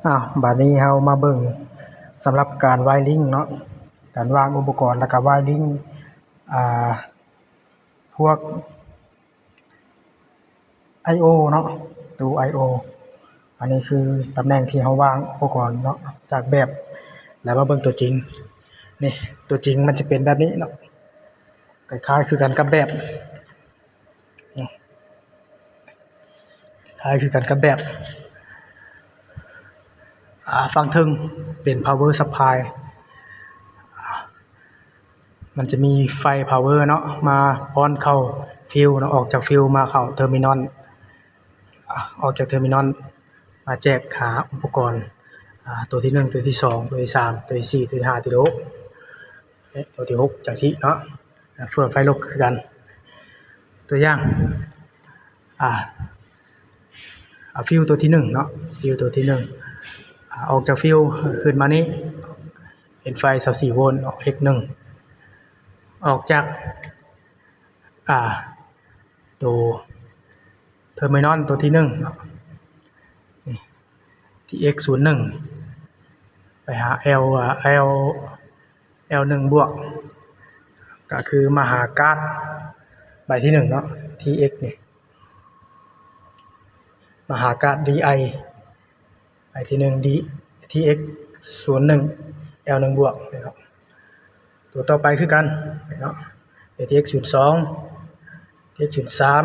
ອ້າວ ບາດນີ້ເຮົາມາເບິ່ງສຳລັບການວາຍລິງເນາະ, ການວາງອຸປະກອນ ແລ້ວກໍວາຍລິງ ອ່າ ພວກ ໄອໂອ ເນາະ, ຕູ້ ໄອໂອ. ອັນນີ້ຄືຕຳແໜ່ງທີ່ເຮົາວາງອຸປະກອນເນາະ ຈາກແບບ ແລ້ວມາເບິ່ງຕົວຈິງ. ນີ້ ຕົວຈິງມັນຈະເປັນແບບນີ້ເນາະ, ຄ້າຍໆຄືກັນກັບແບບ ຄ້າຍຄືກັນກັບແບບ ອ່າ ຝັ່ງເທິງເປັນ power supply ອ່າ ມັນຈະມີໄຟ power ເນາະ ມາປ້ອນເຂົ້າຟິວເນາະ, ອອກຈາກຟິວມາເຂົ້າເທີມີນອນ ອ່າ ອອກຈາກເທີມີນອນມາແຈກຫາອຸປະກອນ ອ່າ ຕົວທີໜຶ່ງ, ຕົວທີສອງ, ຕົວທີສາມ, ຕົວທີສີ່, ຕົວທີຫ້າ, ຕົວທີຫົກ ແລະ ຕົວທີຫົກ ຈັ່ງຊີ້ເນາະ. ເຟື່ອງໄຟລົບຄືກັນ. ຕົວຢ່າງ ອ່າ ອ່າ ຟິວຕົວທີໜຶ່ງເນາະ, ຟິວຕົວທີໜຶ່ງ ອ່າ ອອກຈາກຟິວຂຶ້ນມານີ້ ເປັນໄຟຊາວສີ່ໂວນ ອອກ ເອັກ ໜຶ່ງ ອອກຈາກ ອ່າ ໂຕເທີມີນອນຕົວທີໜຶ່ງເນາະ, ນີ້ ທີເອັກ ສູນໜຶ່ງ ໄປຫາ ແອລ ອ່າ ແອລ ແອລ ໜຶ່ງບວກ ກໍຄືມາຫາກາດໃບທີໜຶ່ງເນາະ ທີເອັກ ນີ້ ມາຫາກາດ ດີໄອ ໃບທີໜຶ່ງ ດີ ທີເອັກ ສູນໜຶ່ງ ແອລ ໜຶ່ງບວກເນາະ. ຕົວຕໍ່ໄປຄືກັນເນາະ ເປັນ ທີເອັກ ສູນສອງ ທີເອັກ ສູນສາມ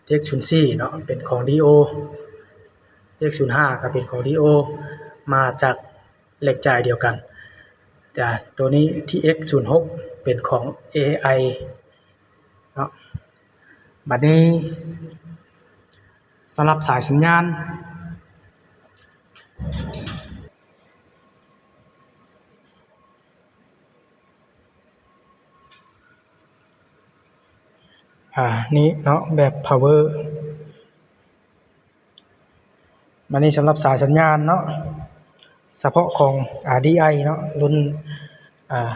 ທີເອັກ ສູນສີ່ເນາະ ເປັນຂອງ ດີໂອ ທີເອັກ ສູນຫ້າ ກໍເປັນຂອງ ດີໂອ ມາຈາກແຫຼ່ງຈ່າຍດຽວກັນ. ແຕ່ຕົວນີ້ ທີເອັກ ສູນຫົກ ເປັນຂອງ ເອໄອ ເນາະ. ບັດນີ້ສຳລັບສາຍສັນຍານ ອ່າ ນີ້ເນາະ ແບບ power. ບັດນີ້ສຳລັບສາຍສັນຍານເນາະ ສະເພາະຂອງ ອ່າ ດີໄອ ເນາະ ລຸ້ນ ອ່າ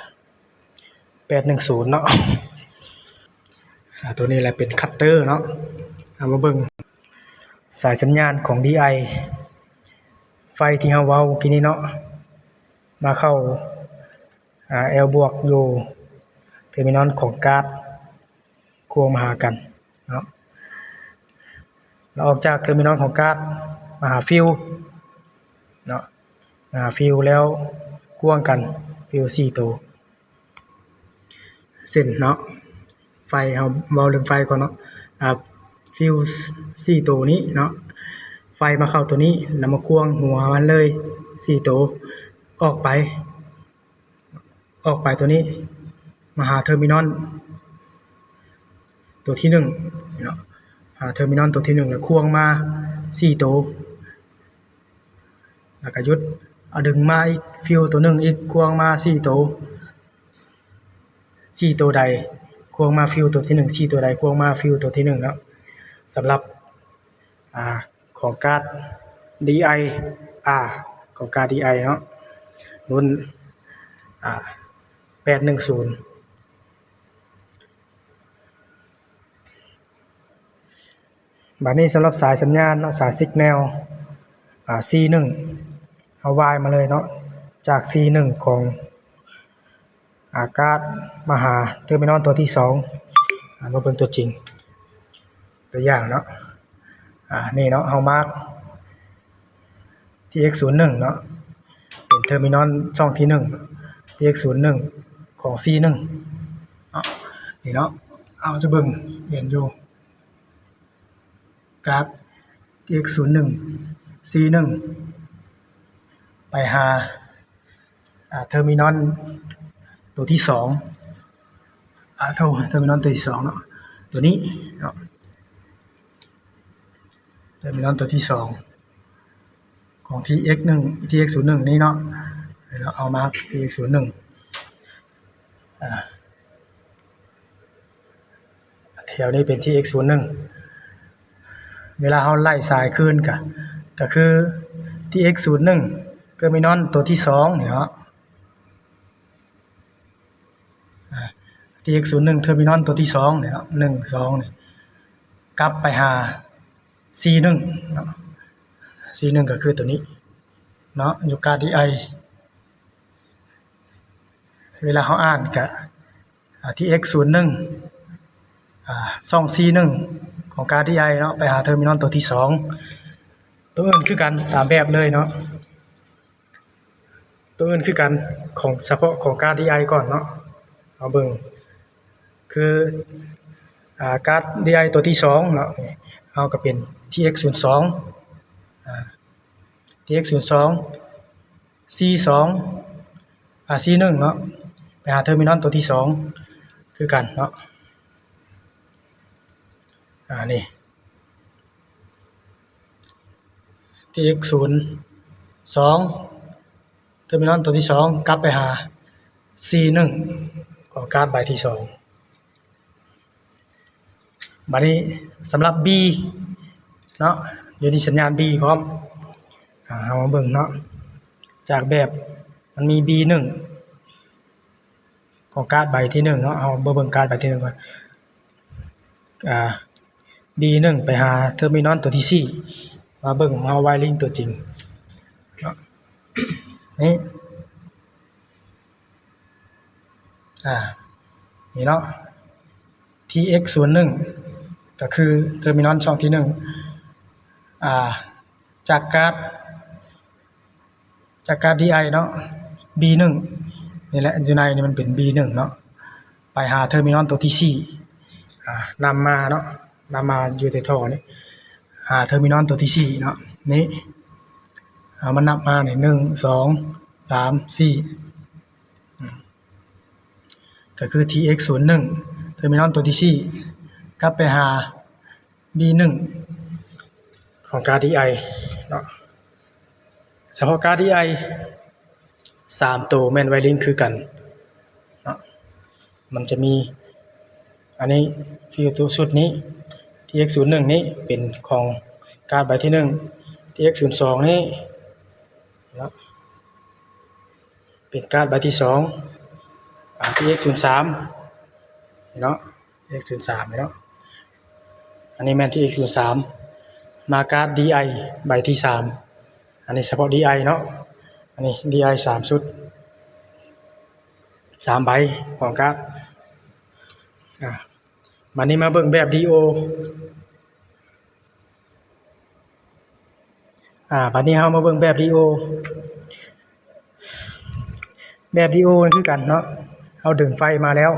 ແປດໜຶ່ງສູນເນາະ. ອ່າ ຕົວນີ້ແຫຼະເປັນຄັດເຕີເນາະ. ເຮົາມາເບິ່ງສາຍສັນຍານຂອງ ດີໄອ ໄຟທີ່ເຮົາເວົ້າກີ້ນີ້ເນາະ ມາເຂົ້າ ອ່າ ແອລບວກ ຢູ່ເທີມີນອນຂອງກາດ ຄວງມາຫາກັນເນາະ ແລ້ວອອກຈາກເທີມີນອນຂອງກາດມາຫາຟິວເນາະ ມາຫາຟິວແລ້ວຄວງກັນ ຟິວສີ່ໂຕ. ເຊັ່ນເນາະ ໄຟ ເຮົາເວົ້າເລື່ອງໄຟກ່ອນເນາະ ອ່າ ຟິວສີ່ໂຕນີ້ເນາະ ໄຟມາເຂົ້າຕົວນີ້ ແລ້ວມາຄວງຫົວມັນເລີຍສີ່ໂຕ ອອກໄປ ອອກໄປຕົວນີ້ ມາຫາເທີມີນອນຕົວທີໜຶ່ງເນາະ ຫາເທີມີນອນຕົວທີໜຶ່ງ ແລ້ວຄວງມາສີ່ໂຕ ແລ້ວກໍຢຸດ ເອົາດຶງມາອີກ ຟິວຕົວໜຶ່ງອີກ ຄວງມາສີ່ໂຕ ສີ່ໂຕໃດ ຄວງມາຟິວຕົວທີໜຶ່ງ ສີ່ໂຕໃດ ຄວງມາຟິວຕົວທີໜຶ່ງເນາະ. ສຳລັບ ອ່າ ຂອງກາດ ດີໄອ ອ່າ ຂອງກາດ ດີໄອ ເນາະ ລຸ້ນ ອ່າ ແປດໜຶ່ງສູນ. ບາດນີ້ສຳລັບສາຍສັນຍານເນາະ ສາຍ signal ອ່າ ຊີໜຶ່ງ ເຮົາວາຍມາເລີຍເນາະ ຈາກ ຊີໜຶ່ງ ຂອງ ອາກາດມາຫາເທີມີນອນຕົວທີສອງ ອາ ມາເບິ່ງຕົວຈິງ ຕົວຢ່າງເນາະ ອາ ນີ້ເນາະ ເຮົາມາກ ທີເອັກສູນໜຶ່ງເນາະ ເປັນເທີມີນອນຊ່ອງທີໜຶ່ງ ທີເອັກສູນໜຶ່ງ ຂອງຊີໜຶ່ງເນາະ ນີ້ເນາະ ເຮົາຈະເບິ່ງເຫັນຢູ່ ກາດ ທີເອັກສູນໜຶ່ງ ຊີໜຶ່ງ ໄປຫາ ອ່າ ເທີມີນອນຕົວທີສອງ ອ່າ ໂທ ເທີມີນອນຕົວທີສອງເນາະ ຕົວນີ້ເນາະ ເທີມີນອນຕົວທີສອງ ຂອງ ທີເອັກໜຶ່ງ ທີເອັກສູນໜຶ່ງນີ້ເນາະ ເຮົາເອົາມາ ທີເອັກສູນໜຶ່ງ ອ່າ ແຖວນີ້ເປັນ ທີເອັກສູນໜຶ່ງ ເວລາເຮົາໄລ່ສາຍຄືນກະ ກະຄື ທີເອັກສູນໜຶ່ງ ເທີມີນອນຕົວທີສອງນີ້ເນາະ ອາ ທີເອັກສູນໜຶ່ງ ເທີມີນອນຕົວທີສອງນີ້ເນາະ ໜຶ່ງ ສອງນີ້ ກັບໄປຫາ ຊີໜຶ່ງເນາະ ຊີໜຶ່ງກໍຄືໂຕນີ້ເນາະ ຢູ່ກາດດີໄອ ເວລາເຮົາອ່ານກະ ອາ ທີເອັກສູນໜຶ່ງ ອາ ຊ່ອງຊີໜຶ່ງຂອງກາດດີໄອເນາະ ໄປຫາເທີມິນອນໂຕທີສອງ ໂຕອື່ນຄືກັນຕາມແບບເລີຍເນາະ ໂຕອື່ນຄືກັນ ຂອງສະເພາະຂອງກາດດີໄອກ່ອນເນາະ ເຮົາເບິ່ງ ຄື ອາ ກາດດີໄອໂຕທີສອງເນາະ ເຮົາກໍເປັນທີເອັກສູນສອງ ອາ ທີເອັກສູນສອງ ຊີສອງ ອາ ຊີໜຶ່ງເນາະ ໄປຫາເທີມິນອນໂຕທີສອງຄືກັນເນາະ ອາ ນີ້ ທີເອັກສູນສອງ ເທີມິນອນໂຕທີສອງ ກັບໄປຫາຊີໜຶ່ງ ຂອງກາດໃບທີສອງ. ບາດນີ້ສຳລັບບີເນາະ ຢູ່ໃນສັນຍານບີພ້ອມ ອາ ເຮົາມາເບິ່ງເນາະ ຈາກແບບມັນມີບີໜຶ່ງ ຂອງກາດໃບທີໜຶ່ງເນາະ ເຮົາມາເບິ່ງກາດໃບທີໜຶ່ງກ່ອນ ອາ ບີໜຶ່ງ ໄປຫາເທີມິນອນໂຕທີສີ່ ມາເບິ່ງເຮົາວາຍລິງຕົວຈິງເນາະ ນີ້ ອາ ນີ້ເນາະ ທີເອັກສູນໜຶ່ງ ກໍຄືເທີມິນອນຊ່ອງທີໜຶ່ງ ອາ ຈາກກາດ ຈາກກາດດີໄອເນາະ ບີໜຶ່ງ ນີ້ແຫຼະ ຢູ່ໃນນີ້ມັນເປັນບີໜຶ່ງເນາະ ໄປຫາເທີມິນອນໂຕທີສີ່ ອາ ນຳມາເນາະ ນຳມາຢູ່ແຖວໆນີ້ ຫາເທີມິນອນໂຕທີສີ່ເນາະ ນີ້ ເອົາມານັບມານີ້ ໜຶ່ງ ສອງ ສາມ ສີ່ ກໍຄືທີເອັກສູນໜຶ່ງ ເທີມິນອນໂຕທີສີ່ ກັບໄປຫາ ບີໜຶ່ງ ຂອງກາດດີໄອເນາະ ສະເພາະກາດດີໄອສາມໂຕແມ່ນວາຍລິງຄືກັນເນາະ ມັນຈະມີ ອັນນີ້ຄືໂຕຊຸດນີ້ ທີເອັກສູນໜຶ່ງນີ້ເປັນຂອງກາດໃບທີໜຶ່ງ ທີເອັກສູນສອງນີ້ເນາະ ເປັນກາດໃບທີສອງ ອາ ທີເອັກສູນສາມເນາະ ເອັກສູນສາມເນາະ ອັນນີ້ແມ່ນທີເອັກສູນສາມ ມາກາດດີໄອໃບທີສາມ ອັນນີ້ສະເພາະດີໄອເນາະ ອັນນີ້ດີໄອສາມຊຸດ ສາມໃບຂອງກາດ ອາ ບາດນີ້ມາເບິ່ງແບບດີໂອ ອາ ບາດນີ້ເຮົາມາເບິ່ງແບບດີໂອ ແບບດີໂອຄືກັນເນາະ ເຮົາດຶງໄຟມາແລ້ວ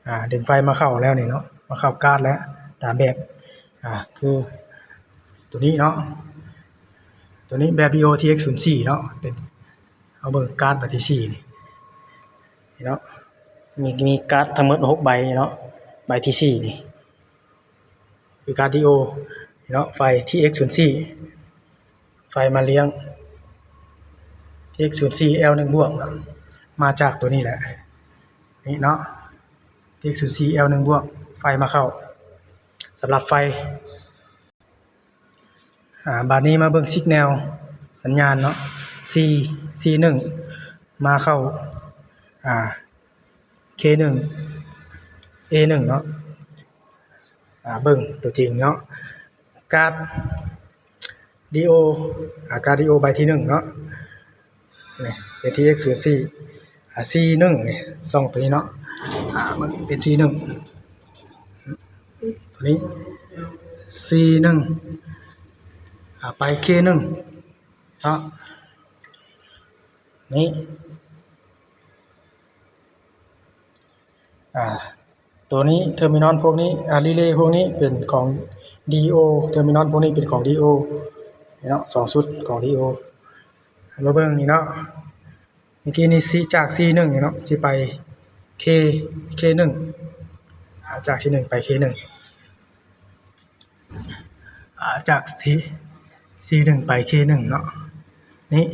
ອາ ດຶງໄຟມາເຂົ້າແລ້ວນີ້ເນາະ ມາເຂົ້າກາດແລ້ວ ຕາມແບບ ອາ ຄືໂຕນີ້ເນາະ ໂຕນີ້ແບບດີໂອທີເອັກສູນສີ່ເນາະ ເປັນ ເຮົາເບິ່ງກາດໃບທີສີ່ນີ້ ເນາະ ມີ ມີກາດທັງໝົດຫົກໃບເນາະ ໃບທີສີ່ນີ້ ຄືກາດດີໂອເນາະ ໄຟທີເອັກສູນສີ່ ໄຟມາລ້ຽງທີເອັກສູນສີ່ແອວໜຶ່ງບວກ ມາຈາກໂຕນີ້ແຫຼະ ນີ້ເນາະ ທີເອັກສູນສີ່ແອວໜຶ່ງບວກ ໄຟມາເຂົ້າ ສຳລັບໄຟ ອາ ບາດນີ້ມາເບິ່ງຊິກແນວສັນຍານເນາະ ຊີ ຊີໜຶ່ງ ມາເຂົ້າ ອາ ເຄໜຶ່ງ ເອໜຶ່ງເນາະ ອາ ເບິ່ງຕົວຈິງເນາະ ກາດດີໂອ ອາ ກາດດີໂອໃບທີໜຶ່ງເນາະ ນີ້ເປັນທີເອັກສູນສີ່ ອາ ຊີໜຶ່ງນີ້ ຊ່ອງຕົວນີ້ເນາະ ອາ ມັນເປັນຊີໜຶ່ງ ຕົວນີ້ຊີໜຶ່ງ ອາ ໄປເຄໜຶ່ງເນາະ ນີ້ ອາ ຕົວນີ້ເທີມິນອນພວກນີ້ ອາ ຣີເລພວກນີ້ເປັນຂອງດີໂອ ເທີມິນອນພວກນີ້ເປັນຂອງດີໂອເນາະ ສອງຊຸດຂອງດີໂອ ມາເບິ່ງນີ້ເນາະ ເມື່ອກີ້ນີ້ຊີ ຈາກຊີໜຶ່ງນີ້ເນາະ ຊິໄປເຄ ເຄໜຶ່ງ ອາ ຈາກຊີໜຶ່ງໄປເຄໜຶ່ງ ອາ ຈາກທີ ຊີໜຶ່ງໄປເຄໜຶ່ງເນາະ ນີ້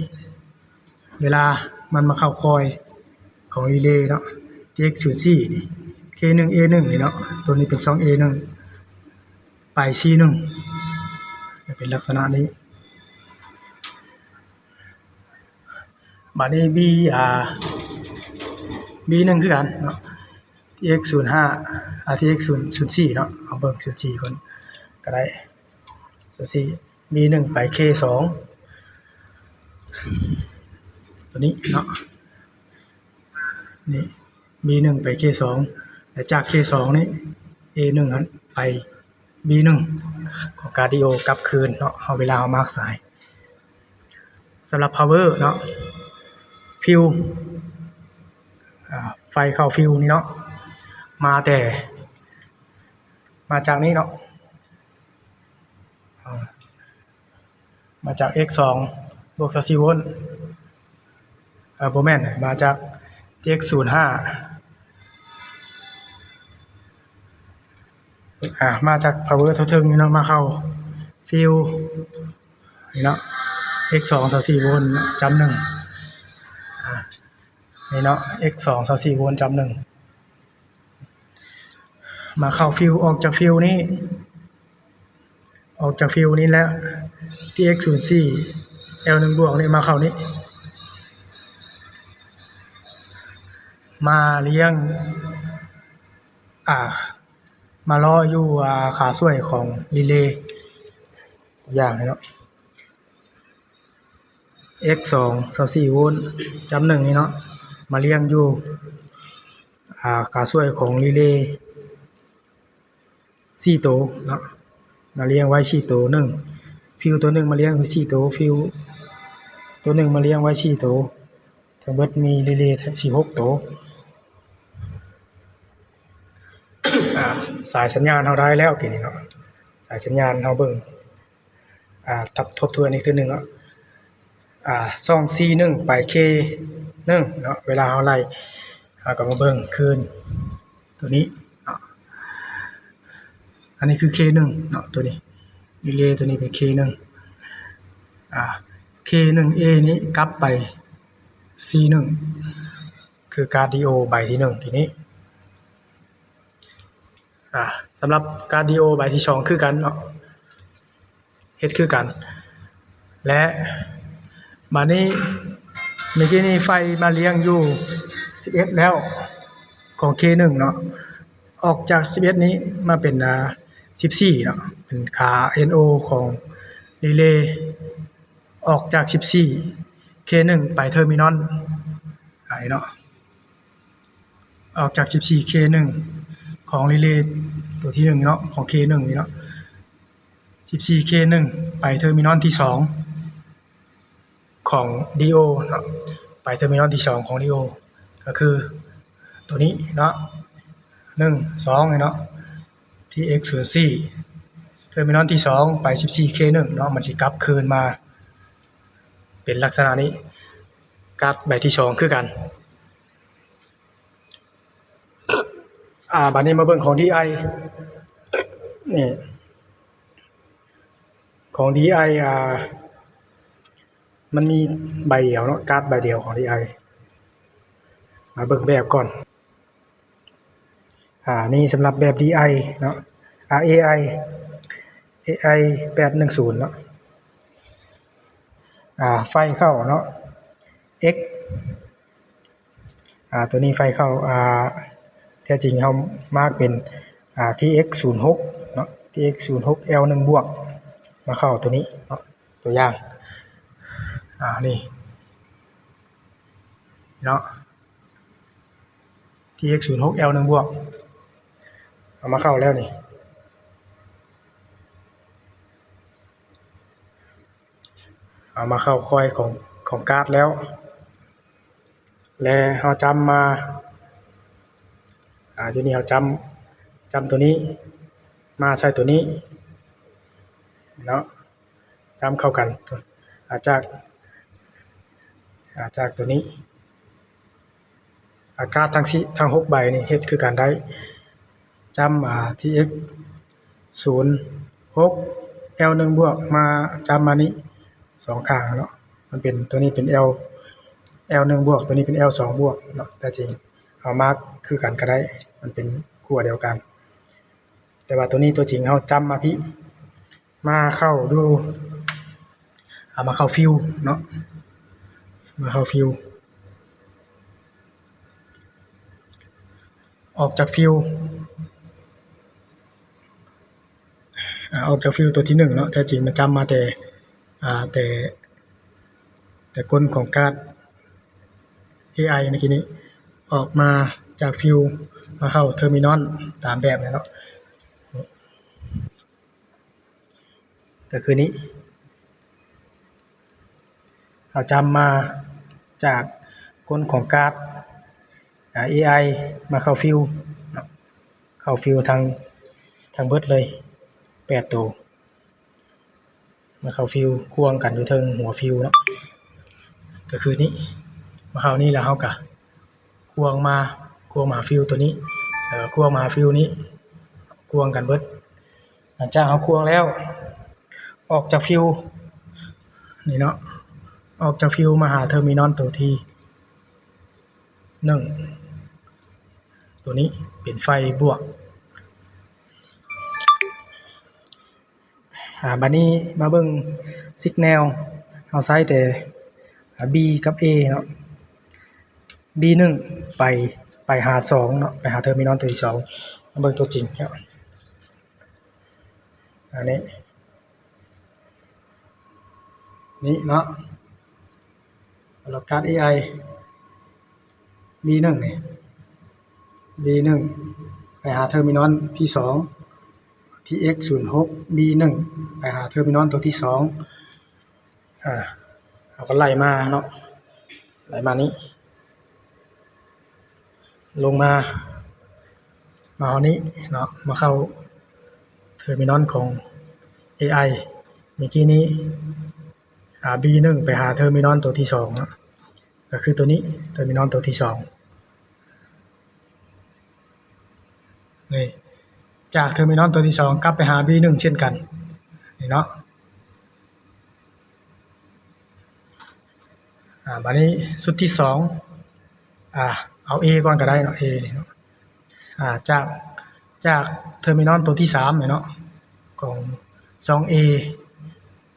ເວລາມັນມາເຂົ້າຄອຍຂອງຣີເລເນາະ ທີເອັກສູນສີ່ນີ້ ເຄໜຶ່ງເອໜຶ່ງນີ້ເນາະ ໂຕນີ້ເປັນຊ່ອງເອໜຶ່ງ ໄປຊີໜຶ່ງ ຈະເປັນລັກສະນະນີ້ ບາດນີ້ບີ ອາ ບີໜຶ່ງຄືກັນເນາະ ທີເອັກສູນຫ້າ ອາ ທີເອັກສູນສີ່ເນາະ ເຮົາເບິ່ງສູນສີ່ກ່ອນກໍໄດ້ ສູນສີ່ B ໜຶ່ງໄປ K ສອງ ຕົວນີ້ເນາະ ນີ້ B ໜຶ່ງໄປ K ສອງ ແລະ ຈາກ K ສອງນີ້ A ໜຶ່ງຫັ້ນໄປ B ໜຶ່ງ ຂອງກາດ D O ກັບຄືນເນາະ ເຮົາ ເວລາເຮົາມາກສາຍ. ສຳລັບ power ເນາະ field ອາ ໄຟເຂົ້າ field ນີ້ເນາະ ມາແຕ່ ມາຈາກນີ້ເນາະ ອາ ມາຈາກ X ສອງ ບວກ ຊາວສີ່ໂວນ ເອີ ບໍ່ແມ່ນ ມາຈາກ X ສູນຫ້າ ອາ ມາຈາກ power ເທິງໆນີ້ເນາະ ມາເຂົ້າ field ນີ້ເນາະ X ສອງ ຊາວສີ່ໂວນ ຈຳໜຶ່ງ ອາ ນີ້ເນາະ X ສອງ ຊາວສີ່ໂວນ ຈຳໜຶ່ງ ມາເຂົ້າ field ອອກຈາກ field ນີ້ ອອກຈາກ field ນີ້ແລ້ວ T X ສູນສີ່ L ໜຶ່ງບວກນີ້ ມາເຂົ້ານີ້ ມາລ້ຽງ ອາ ມາເລາະຢູ່ ອາ ຂາຊ່ວຍຂອງ relay ຕົວຢ່າງນີ້ເນາະ X ສອງ ຊາວສີ່ໂວນ ຈຳໜຶ່ງນີ້ເນາະ ມາລ້ຽງຢູ່ ອາ ຂາຊ່ວຍຂອງ relay ສີ່ໂຕເນາະ ມາລ້ຽງໄວ້ສີ່ໂຕ ໜຶ່ງ field ໂຕໜຶ່ງມາລ້ຽງໄວ້ສີ່ໂຕ field ໂຕໜຶ່ງມາລ້ຽງໄວ້ສີ່ໂຕ ທັງເບິດມີ relay ສິບຫົກໂຕ. ອາ ສາຍສັນຍານເຮົາໄດ້ແລ້ວ ທີນີ້ເນາະ ສາຍສັນຍານເຮົາເບິ່ງ ອາ ທົບທວນອີກເທື່ອໜຶ່ງເນາະ ອາ ສອງ ສີ່ ໜຶ່ງ ໄປ K ໜຶ່ງ ເນາະ ເວລາເຮົາໄລ່ ເຮົາກໍມາເບິ່ງຄືນ ຕົວນີ້ເນາະ ອັນນີ້ຄື K ໜຶ່ງ ເນາະ ຕົວນີ້ relay ຕົວນີ້ເປັນ K ໜຶ່ງ ອາ K ໜຶ່ງ A ນີ້ກັບໄປ C ໜຶ່ງ ຄືກາດ D O ໃບທີໜຶ່ງ ທີນີ້ ອາ ສຳລັບກາດ D O ໃບທີສອງຄືກັນເນາະ ເຮັດຄືກັນ ແລະ ບາດນີ້ ເມື່ອກີ້ນີ້ໄຟມາລ້ຽງຢູ່ສິບເອັດແລ້ວ ຂອງ K ໜຶ່ງ ເນາະ ອອກຈາກສິບເອັດນີ້ມາເປັນ ອາ ສິບສີ່ເນາະ ເປັນຄ່າ N O ຂອງ relay ອອກຈາກສິບສີ່ K ໜຶ່ງ ໄປ terminal ອັນນີ້ເນາະ ອອກຈາກສິບສີ່ K ໜຶ່ງ ຂອງ relay ຕົວທີໜຶ່ງເນາະ ຂອງ K ໜຶ່ງນີ້ເນາະ ສິບສີ່ K ໜຶ່ງ ໄປ terminal ທີສອງ ຂອງ D O ເນາະ ໄປ terminal ທີສອງ ຂອງ D O ກໍຄືຕົວນີ້ເນາະ ໜຶ່ງ ສອງ ນີ້ເນາະ T X ສູນສີ່ terminal ທີສອງ ໄປ ສິບສີ່ K ໜຶ່ງ ເນາະ ມັນຊິກັບຄືນມາ ເປັນລັກສະນະນີ້ ກາດໃບທີສອງຄືກັນ. ອາ ບາດນີ້ມາເບິ່ງຂອງ D I ນີ້ ຂອງ D I ອາ ມັນມີໃບດຽວເນາະ ກາດໃບດຽວຂອງ D I ມາເບິ່ງແບບກ່ອນ. ອາ ນີ້ສຳລັບແບບ D I ເນາະ ອາ A I A I ແປດໜຶ່ງສູນ ເນາະ ອາ ໄຟເຂົ້າເນາະ X ອາ ຕົວນີ້ໄຟເຂົ້າ ອາ ແທ້ຈິງເຮົາມາກເປັນ ອາ T X ສູນຫົກ ເນາະ T X ສູນຫົກ L ໜຶ່ງບວກ ມາເຂົ້າຕົວນີ້ເນາະ ຕົວຢ່າງ ອາ ນີ້ເນາະ T X ສູນຫົກ L ໜຶ່ງບວກ ເອົາມາເຂົ້າແລ້ວນີ້ ເອົາມາເຂົ້າຄອຍຂອງ ຂອງກາດແລ້ວ ແລະ ເຮົາຈ້ຳມາ ອາ ຢູ່ນີ້ເຮົາຈ້ຳ ຈ້ຳຕົວນີ້ ມາໃສ່ຕົວນີ້ເນາະ ຈ້ຳເຂົ້າກັນ ອາ ຈາກ ອາ ຈາກຕົວນີ້ ອາ ກາດທັງສີ່ ທັງຫົກໃບນີ້ເຮັດຄືກັນໄດ້ ຈ້ຳ ອາ T X ສູນຫົກ L ໜຶ່ງບວກ ມາຈ້ຳມານີ້ສອງຂ້າງເນາະ ມັນເປັນ ຕົວນີ້ເປັນ L L ໜຶ່ງບວກ ຕົວນີ້ເປັນ L ສອງບວກເນາະ ແຕ່ຈິງເຮົາມາກຄືກັນກໍໄດ້ ມັນເປັນຂົ້ວດຽວກັນ ແຕ່ວ່າຕົວນີ້ຕົວຈິງເຮົາຈ້ຳມາພີ້ ມາເຂົ້າຢູ່ ເອົາມາເຂົ້າ field ເນາະ ມາເຂົ້າ field ອອກຈາກ field ອ ອອກຈາກຟິວໂຕທີໜຶ່ງເນາະ, ແທ້ຈິງມັນຈຳມາແຕ່ ອ່າ ແຕ່ ແຕ່ກົນຂອງກາດ ເອໄອ ເມື່ອກີ້ນີ້ ອອກມາຈາກຟິວ ມາເຂົ້າເທີມີນອນຕາມແບບນີ້ເນາະ. ກໍຄືນີ້ ເຮົາຈຳມາຈາກກົນຂອງກາດ ອາ ເອໄອ ມາເຂົ້າຟິວເນາະ, ເຂົ້າຟິວທັງ ທັງເບິດເລີຍແປດໂຕ ມາເຂົ້າຟິວ ຄວງກັນຢູ່ເທິງຫົວຟິວເນາະ, ກໍຄືນີ້. ມາເຂົ້ານີ້ແລ້ວເຮົາກໍຄວງມາ ຄວງມາຫາຟິວໂຕນີ້ ແລ້ວກໍຄວງມາຫາຟິວນີ້ ຄວງກັນເບິດ. ຫຼັງຈາກເຮົາຄວງແລ້ວ ອອກຈາກຟິວນີ້ເນາະ, ອອກຈາກຟິວມາຫາເທີມີນອນໂຕທີໜຶ່ງ ໂຕນີ້ເປັນໄຟບວກ. ອາ ບາດນີ້ມາເບິ່ງ signal ເຮົາໃຊ້ແຕ່ ອາ B ກັບ A ເນາະ, B ໜຶ່ງ ໄປ ໄປຫາສອງເນາະ, ໄປຫາເທີມີນອນໂຕທີສອງ. ມາເບິ່ງຕົວຈິງເນາະ, ອັນນີ້ ນີ້ເນາະ, ສຳລັບກາດ ເອໄອ B ໜຶ່ງນີ້ B ໜຶ່ງ ໄປຫາເທີມີນອນທີສອງ T X ສູນຫົກ B ໜຶ່ງ ໄປຫາເທີມີນອນໂຕທີສອງ. ອາ ເຮົາກໍໄລ່ມາເນາະ, ໄລ່ມານີ້ ລົງມາ ມາຮອດນີ້ເນາະ, ມາເຂົ້າເທີມີນອນຂອງ ເອໄອ ເມື່ອກີ້ນີ້. ອາ B ໜຶ່ງ ໄປຫາເທີມີນອນໂຕທີສອງເນາະ, ກໍຄືໂຕນີ້ ເທີມີນອນໂຕທີສອງ. ນີ້ ຈາກເທີມີນອນໂຕທີສອງກັບໄປຫາ B ໜຶ່ງ ເຊັ່ນກັນ ນີ້ເນາະ. ອາ ບາດນີ້ຊຸດທີສອງ ອາ ເອົາ A ກ່ອນກໍໄດ້ເນາະ, A ນີ້ເນາະ. ອາ ຈາກ ຈາກເທີມີນອນໂຕທີສາມນີ້ເນາະ ຂອງຊ່ອງ A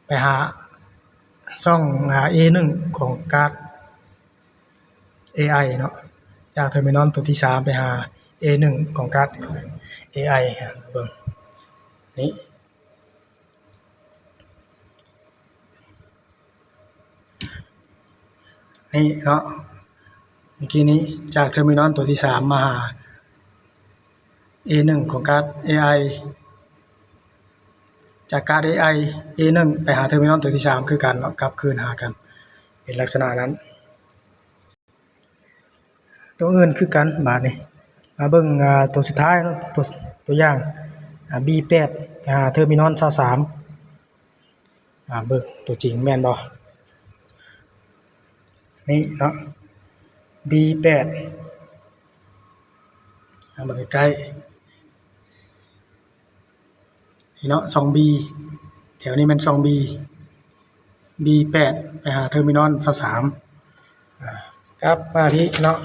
ໄປຫາຊ່ອງ ອາ A ໜຶ່ງ ຂອງກາດ ເອໄອ ເນາະ, ຈາກເທີມີນອນໂຕທີສາມໄປຫາ A ໜຶ່ງ ຂອງກາດ ເອໄອ ເບິ່ງ ນີ້ ນີ້ເນາະ. ເມື່ອກີ້ນີ້ຈາກເທີມີນອນໂຕທີສາມມາຫາ A ໜຶ່ງ ຂອງກາດ ເອໄອ, ຈາກກາດ ເອໄອ A ໜຶ່ງ ໄປຫາເທີມີນອນໂຕທີສາມຄືກັນເນາະ, ກັບຄືນຫາກັນ ເປັນລັກສະນະນັ້ນ. ໂຕອື່ນຄືກັນ. ບາດນີ້ມາເບິ່ງ ອາ ໂຕສຸດທ້າຍເນາະ, ໂຕ ໂຕຢ່າງ ອາ B ແປດ ໄປຫາເທີມີນອນຊາວສາມ. ອາ ເບິ່ງຕົວຈິງແມ່ນບໍ່? ນີ້ເນາະ B ແປດ ອາ ເບິ່ງໃກ້ໆ ນີ້ເນາະ ຊ່ອງ B ແຖວນີ້ແມ່ນຊ່ອງ B, B ແປດ ໄປຫາເທີມີນອນຊາວສາມ. ອາ ກັບມາທີ່ເນາະ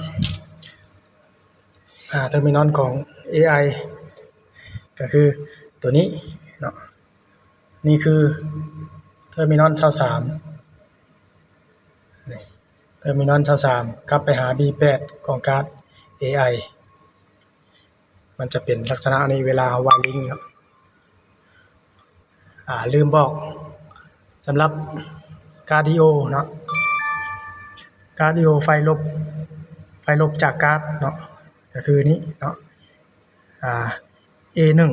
ອາ ເທີມີນອນຂອງ ເອໄອ ກໍຄືຕົວນີ້ເນາະ. ນີ້ຄືເທີມີນອນຊາວສາມ ນີ້ ເທີມີນອນຊາວສາມ ກັບໄປຫາ B ແປດ ຂອງກາດ ເອໄອ. ມັນຈະເປັນລັກສະນະນີ້ເວລາເຮົາວາຍລິງເນາະ. ອາ ລືມບອກ ສຳລັບກາດ D O ເນາະ, ກາດ D O ໄຟລົບ ໄຟລົບຈາກກາດເນາະ ກໍຄືນີ້ເນາະ ອາ A ໜຶ່ງ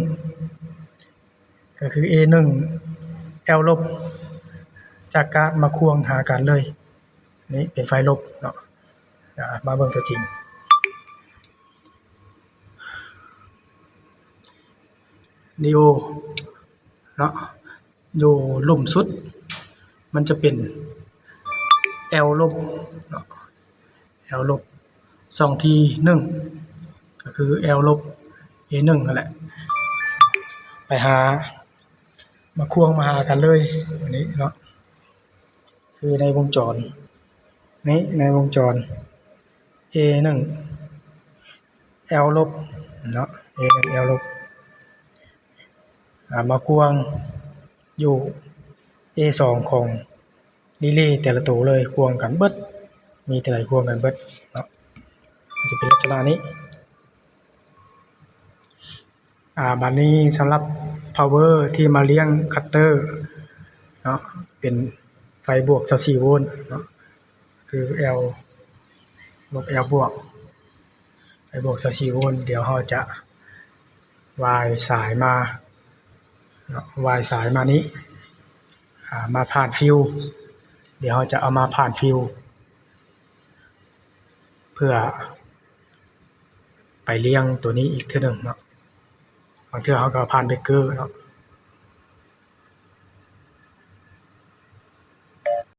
ກໍຄື A ໜຶ່ງ L ລົບ ຈາກກາດມາຄວງຫາກັນເລີຍ. ນີ້ເປັນໄຟລົບເນາະ. ອາ ມາເບິ່ງຕົວຈິງ D O ເນາະ, ຢູ່ລຸ່ມສຸດ ມັນຈະເປັນ L ລົບເນາະ, L ລົບ ຊ່ອງທີໜຶ່ງ ກໍຄື L ລົບ A ໜຶ່ງ ນັ້ນແຫຼະ ໄປຫາ ມາຄວງມາຫາກັນເລີຍ ອັນນີ້ເນາະ. ຄືໃນວົງຈອນ ນີ້ໃນວົງຈອນ A ໜຶ່ງ L ລົບເນາະ, A ໜຶ່ງ L ລົບ ອາ ມາຄວງຢູ່ A ສອງ ຂອງ relay ແຕ່ລະໂຕເລີຍ, ຄວງກັນເບິດ, ມີເທົ່າໃດຄວງກັນເບິດເນາະ. ມັນຈະເປັນລັກສະນະນີ້. ອາ ບາດນີ້ສຳລັບ power ທີ່ມາລ້ຽງ cutter ເນາະ ເປັນໄຟບວກຊາວສີ່ໂວນເນາະ ຄື L ລົບ L ບວກ ໄຟບວກຊາວສີ່ໂວນ. ດຽວເຮົາຈະວາຍສາຍມາເນາະ ວາຍສາຍມານີ້ ອາ ມາຜ່ານຟິວ. ດຽວເຮົາຈະເອົາມາຜ່ານຟິວ ເພື່ອໄປລ້ຽງໂຕນີ້ອີກເທື່ອໜຶ່ງເນາະ. ບາງເທື່ອເຮົາກໍຜ່ານເບຣກເກີເນາະ